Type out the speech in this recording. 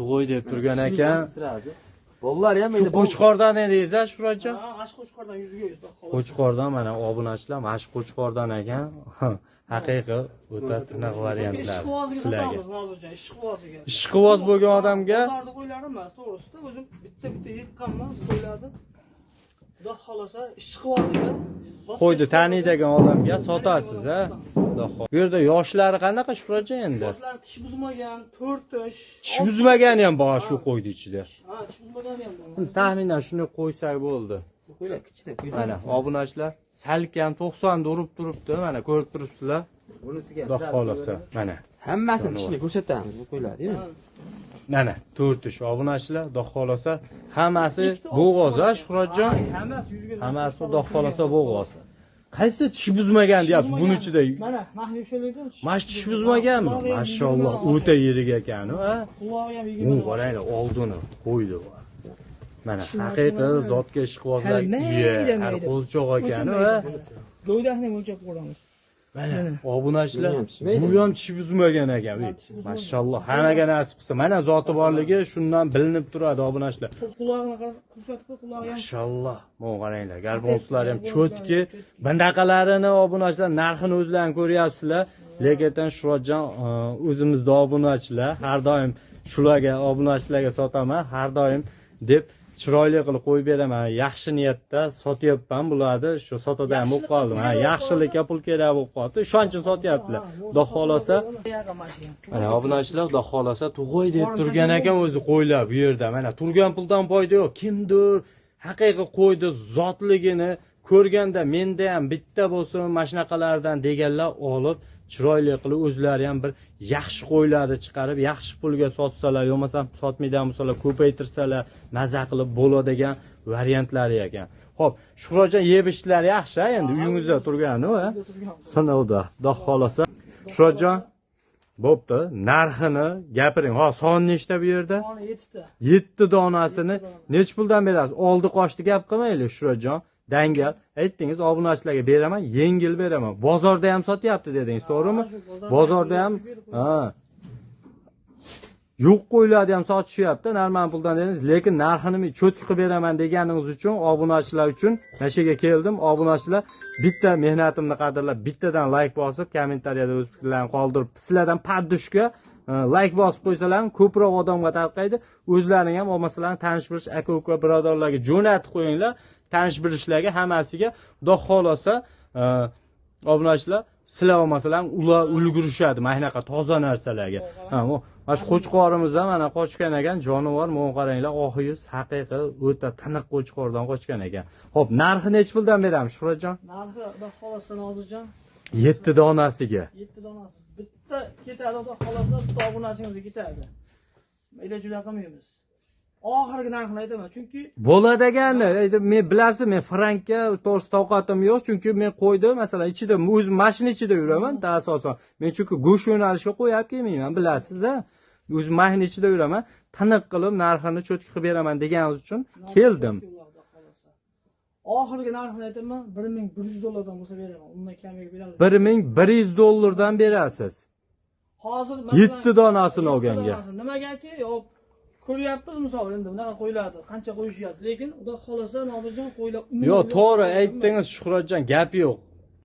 Tug'oy deb turgan ekan. Bolalar ham Shu Qo'chqordan edingiz a, Shuhratjon? Ha, ash Qo'chqordan 100 ga 100, xudo xohlasa. Qo'chqordan mana obunachilar, mana shu Qo'chqordan ekan. Haqiqiy o'ta tiniq variantlar Ishqiboziga sizlarga. sotamiz, Nozirjon, ishqiboziga. Ishqiboz bo'lgan odamga Bozorda qo'ylar emas, to'g'risida o'zim bitta-bitta yiqqanman qo'ylarni. Xudo xohlasa ishqiboziga qo'yni taniydigan odamga sotasiz, a? Xudo xohlasa. Bu yerda yoshlari qanaqa, Shuhratjon endi? Yoshlar tish buzmagan, to'rt tish. Tish buzmagani ham bor shu qo'yni ichida. Ha, tish buzmagani ham bor. Taxminan shuni qo'ysak bo'ldi. Qo'ylar kichkina. Mana obunachilar, salkam 90 da urib turibdi, mana ko'rib turibsizlar. Bunisiga Xudo xohlasa, mana. Hammasini tishini ko'rsatamiz bu qo'ylarni. Mana to'rt tish obunachilar, xudo xohlasa hammasi Ikkita bo'g'oz, a, oltmish. Shuhratjon? Ha, hammasi 100 ga. Hammasi xudo xohlasa bo'g'oz. Qaysi tish buzmagan deyapsiz buni ichida? Mana, mana o'shalardan. Mana shu tish buzmaganmi? Mashalloh, o'ta yirik ekan, a? Qulog'i ham U 20. qaranglar, oldini qo'ydi. Mana haqiqiy zotga ishqibozlar Hali mayda iya, hali mayda. qo'zichoq ekan, a? Go'dakni ham o'lchab ko'ramiz. Mana obunachilar, Buni ham pishmaydi. bu ham tish buzmagan ekan. Uy, mashalloh, hammaga nasib qilsin. Mana zoti borligi shundan bilinib turadi obunachilar. Qulog'ini ko'rsatib qo'y, qulog'i ham. Mashalloh. Mana qaranglar, garbonslar ham cho'tki. Bundaqalarini obunachilar narxini o'zlaring ko'ryapsizlar. Lekin Shuhratjon o'zimizda obunachilar har doim shularga obunachilarga sotaman, har doim deb chiroyli qilib qo'yib beraman. Yaxshi niyatda sotyapman bularni. Shu sotada ham bo'lib qoldim. Ha, yaxshilikka pul kerak bo'lib qoldi. Ishonchini sotyaptilar. Xudo xohlasa mana obunachilar, xudo xohlasa tug'oy deb turgan ekan o'zi qo'ylar bu yerda. Mana turgan puldan foyda yo'q. Kimdir haqiqiy qo'yni zotligini ko'rganda menda ham bitta bo'lsin mana shunaqalardan deganlar olib chiroyli qilib o'zlari ham bir yaxshi qo'ylarni chiqarib yaxshi pulga sotsalar, yo bo'lmasam sotmaydigan bo'lsalar ko'paytirsalar maza qilib bo'ladigan variantlari ekan. Xo'p, Shuhratjon, yeb ichishlari yaxshi a endi uyingizda turgani, a? Sinovda, xudo xohlasa. Shuhratjon, bo'pti, narxini gapiring. Ha, son nechta bu yerda? Soni 7 ta. 7 donasini nechi puldan berasiz? Oldi qochdi gap qilmaylik, Shuhratjon. Dangal aytdingiz, obunachilarga beraman, yengil beraman. Bozorda ham sotyapti dedingiz, to'g'rimi? Bozorda ham, ha. Yo'q qo'ylarni ham sotishyapti, normal puldan dedingiz, lekin narxini men cho'tki qilib beraman deganingiz uchun obunachilar uchun mana shu yerga keldim. Obunachilar bitta mehnatimni qadrlab, bittadan layk bosib, kommentariyada o'z fikrlarini qoldirib, sizlardan поддержка layk bosib qo'ysalar ham ko'proq odamga tarqaydi. O'zlaring ham olmasalar tanish bilish aka-uka birodarlarga jo'natib qo'yinglar, tanish bilishlarga hammasiga. Xudo xohlasa, obunachilar sizlar olmasalar ular ulgurishadi mana shunaqa toza narsalarga. Ha, mana shu qo'chqorimizdan mana qochgan ekan jonivor, mana qaranglar, ohi yuz haqiqiy o'ta tiniq qo'chqordan qochgan ekan. Xo'p, narxi nechi puldan beramiz, Shuhratjon? Narxi xudo xohlasa, Nozirjon, 7 donasiga. 7 donasi. Bitta ketadi, xudo xohlasa, bitta obunachingizga ketadi. Ila juda qilmaymiz. Oxirgi narxini aytaman, chunki Bo'ladiganni, men bilasiz, men frankka to'g'risi toqatim yo'q, chunki men qo'ydi, masalan, ichida o'zim mashina ichida yuraman, asosan. Men chunki go'sht yo'nalishga qo'yib kelmayman, bilasiz, a? O'zim mashina ichida yuraman, tiniq qilib narxini cho'tki qilib beraman deganingiz uchun keldim. Xudo xohlasa. Oxirgi narxini aytaman, 1100 dollardan bo'lsa beraman, undan kamiga berolmayman. 1100 dollardan berasiz. Hozir 7 donasini olganga. Donasini. Nimagaki, yo ko'ryapmiz misol endi bunaqa qo'yiladi, qancha qo'yishyapti, lekin xudo xohlasa, Nodirjon, qo'ylar Yo'q, to'g'ri aytdingiz, Shuhratjon, gap yo'q.